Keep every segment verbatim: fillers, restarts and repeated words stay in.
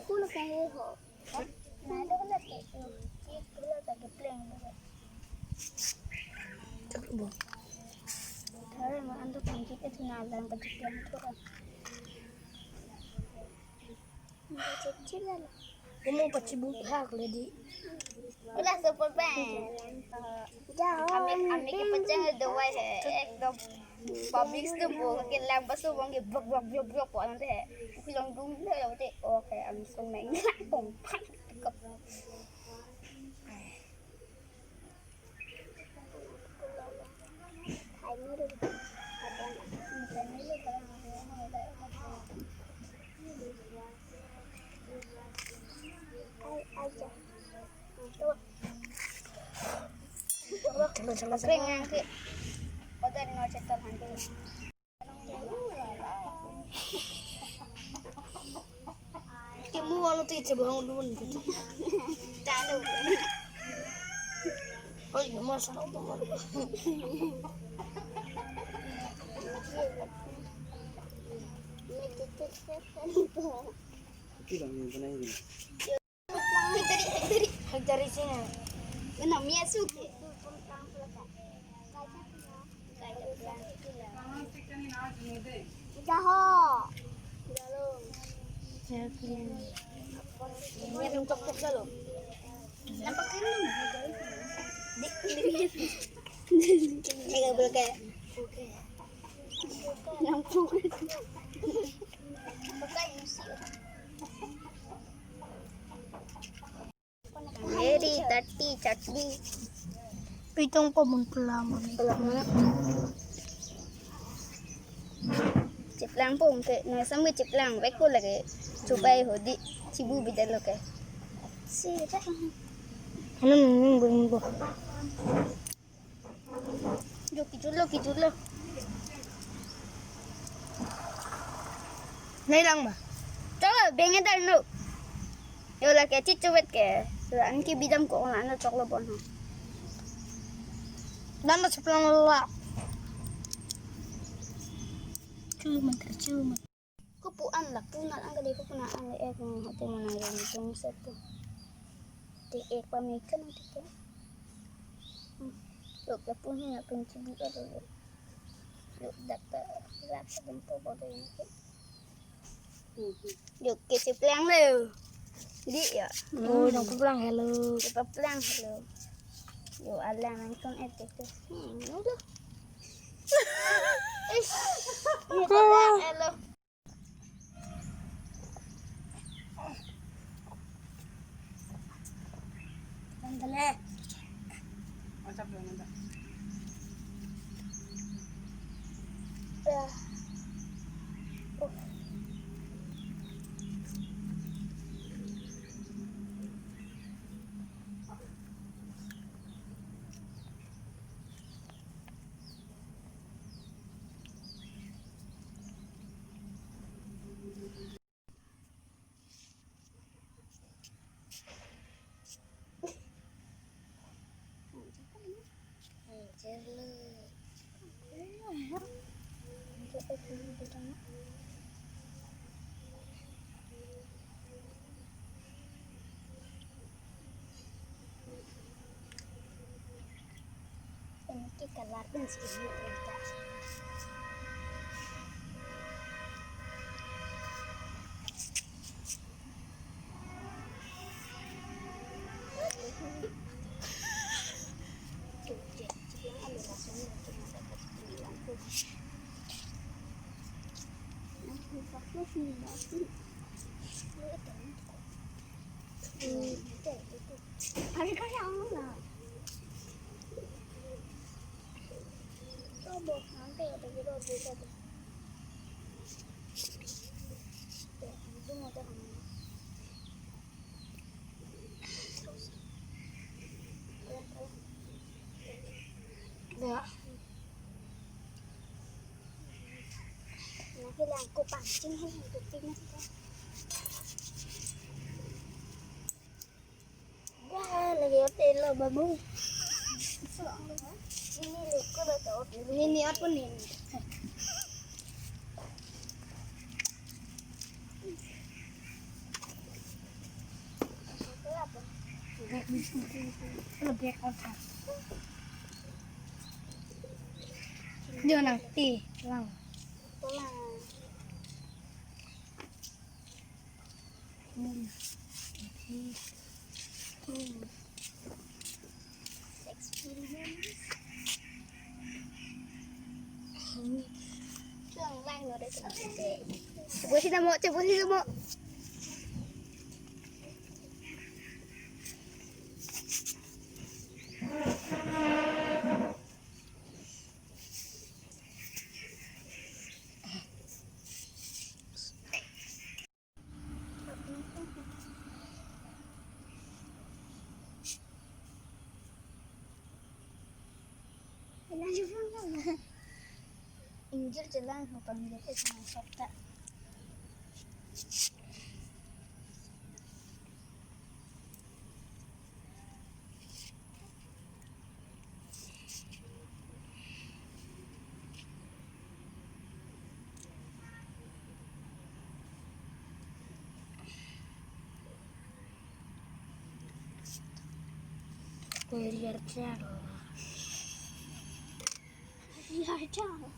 Kulo kang ho. Nai do la ke. Kulo ta ke pleng. Chak bo. Thare ma ando pangki ke thina lang pangki ke thura. Kecil lah. Kamu pasti buka kali di. Ulah super band. Jauh. Amik amik ke pecah dua he. Ekdom public tu bo ke lang pasu bo ke blok blok blok blok po nanti he. Kulong dung le ya te. Oke, langsung main. Pom pang. Chalo, chalo, chalo. Kemu walu ti chebong dun gitu. Talu. Oi, masa tu. Kita ni pernah ini. Hek dari, hek dari. Hek dari sini. Kena mia suke. Jaho. Ini yang cocok cocok lo. Nampak kan? Di, di, di. Jaga belakang. Oke. Yang cocok. Bukan musuh. Eri, tati, chakdi. Pitong po mun pulang. Chiplang po ke, na sambil chiplang, beko lagi. Chubai hodi, chibu bidal lo ke. Si, ta. Ano nung nung bung bo. Lo kijut lo, kijut lo. Nai lang ma. Chalo, bengedal no. Yo la ke chichuet ke. Sura an ke bidam ko na no choklo bon ho. Dan da chaplang la. Chu man ter chu man. Kupu an la, pu nat an kali, kupu nat an le ek nung hati mana yang tung setu. Te ek pa mekan te. Hmm. Lok ya pu hin apun chibi ada lo. Lok dak ta rap ta dempo bodo yang ke. Hmm. Lok ke chiplang lo. Di ya. Oh, nang chiplang helo. Chiplang helo. Yo, ala nang kong et te. Hmm, no lo. Ish. Ni chiplang helo. Nandale. Ini ke kalar dan skin. Ya. Nah, hilang ko pancing, hilang ko tingnan ko. Wah, lagi hotel lo, babu. Ini lo, ko lo to. Ini apa nih? Yo nang ti lang. Hmm. Hmm. Experience. Chuang lang lo dei. Coba sih namo, coba sih namo. Injil chelang ho panggil ke sama sabta. Korean channel. Korean channel.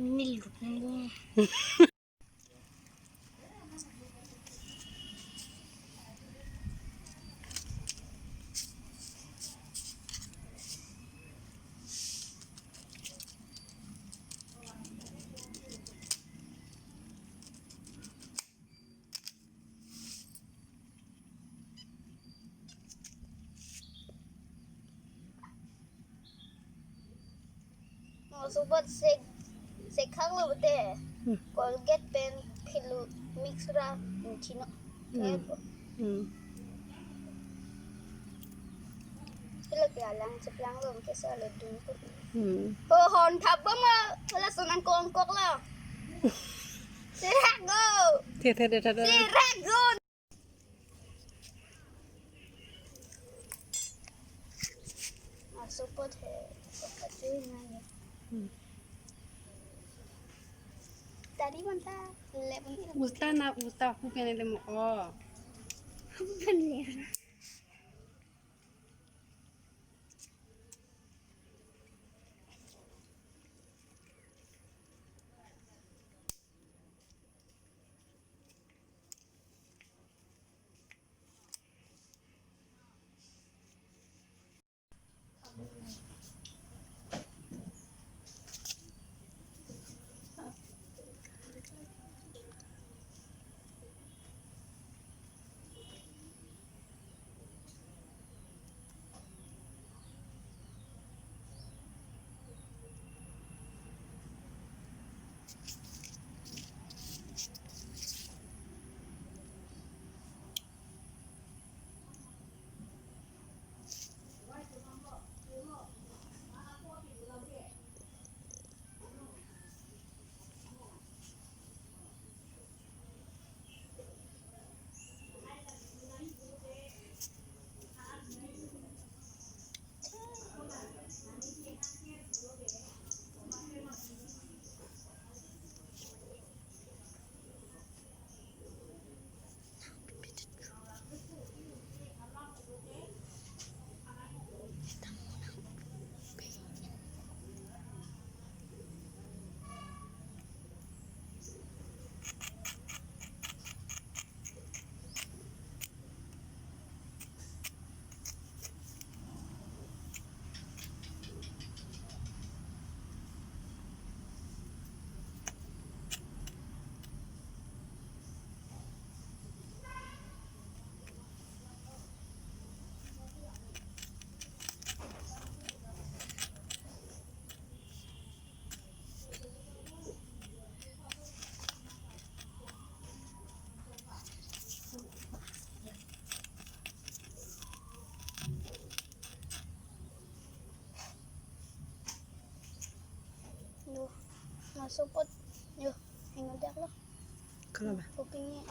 Nil. Mo sobat sek, sekhang lo te. Hmm. Colgate pen philo mix ra inchino. Hmm. Hmm. Philo ke alang cheplang lo ke sa le dun ko. Hmm. Ho hon thap ba ma la sonang kong kok la. Serak go. The, the, the, the, the. Serak go. Masuk pot he, pot kacil nanya. Hmm. Tadi manta lep ni. Usta na, usta aku kena lem. Oh. Bukan lep. Yo, masuk pot. Yo, hingga lo. Kalau ba? Kupingnya.